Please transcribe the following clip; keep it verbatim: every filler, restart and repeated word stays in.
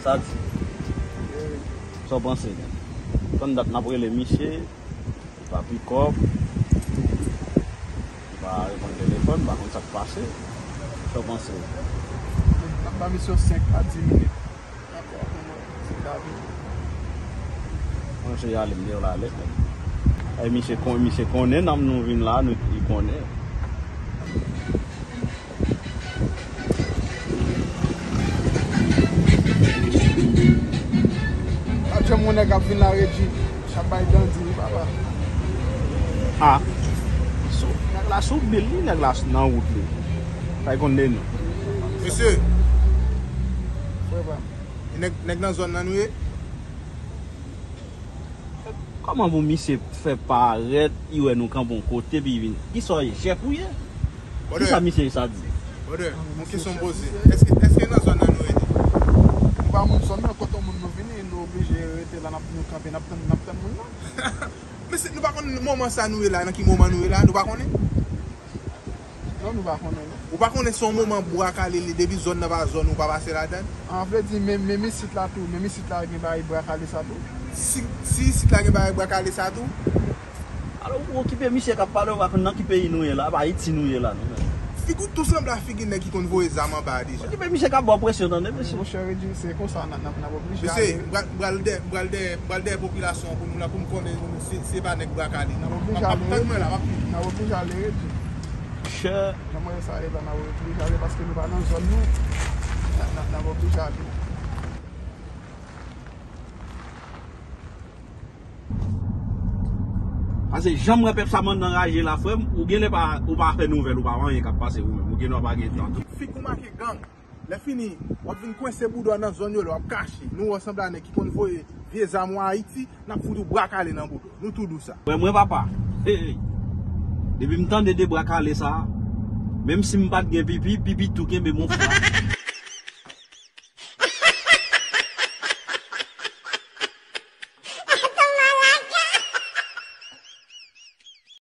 Sa di. Sa w panse? Tann dat n ap rele misye, li pa pikòp, li pa reponn telefòn, m pa konn sa k pase. Sa w panse? N ap ba misye senk a dis minit. Dakò, kòman se David? Mwen se ale, m deyò la lè. Ay, misye kon-, misye konnen nanm nou vin la, nou, li konnen. Pa t janm yon nèg ap vin la, Redji. Chak bay dandi, wi, papa. Ah. So, nèg la sou bil li, nèg la nan wout li. Sa y konn de nou. Mesye. Frè pa m. Nèg, nèg nan zòn nan nou ye? Kòman pou misye fè parèt, li wè nou kanpe yon kote, epi li vin? Kisa w ye, chèf ou ye? Brother. Kisa misye sa di? Brother, yon kesyon m poze. Èske, èske nan zòn nan nou rete? Nou pa moun zòn nan, kote moun nou vini, nou oblije rete la, n ap, nou kanpe, n ap tann, n ap tann moun nan. Mesye, nou pa konn moman sa nou ye la, nan ki moman nou ye la, nou pa konnen? Non, nou pa konnen, non. Ou pa konnen se yon moman bwa kale li, depi zòn nan pa zòn ou, pa pase ladan l? An vle di, menm, menm isit la tou, menm isit la gen bagay bwa kale sa tou? Si, si isit la gen bagay bwa kale sa tou? Alò, ou okipe misye k ap pale, ou pa konn nan ki peyi nou ye la, pa Ayiti nou ye la, non, men. Figi w tou sanble a figi nèg ki konn voye zam anba a deja. Okipe misye k ap ba w presyon, tande, mesye. Monchè Redji, se konsa, n ap, n ap, n ap oblije ale. Mesye, m pral, m pral dèyè, m pral dèyè, m pral dèyè popilasyon an pou nou la, pou m konnen se, se pa nèg bwa kale. N ap oblije ale. M ap tann mwen la, m ap. N ap oblije ale, Redji. Chè. Jan mwen sa ye la, n ap oblije ale paske nou pa nan zòn nou. N ap, n ap, n ap oblije ale. Paske jan m wè pèp sa mandan raje la, frè m, ou genlè pa, ou pa fè nouvèl, ou pa wè anyen k ap pase ou menm. Ou genlè pa gen tan tou. Figi w make gang. Lè fini, w ap vin kwense bouda w nan zòn yo la, w ap kache. Nou wè w sanble a nèg ki konn voye vye zam an Ayiti, n ap fout ou bwa kale nan bouda w. Nou tou di w sa. Wè mwen, papa. Hey, hey. Depi m tande de bwa kale sa, menm si m pa t gen pipi, pipi tou kenbe m yon fwa.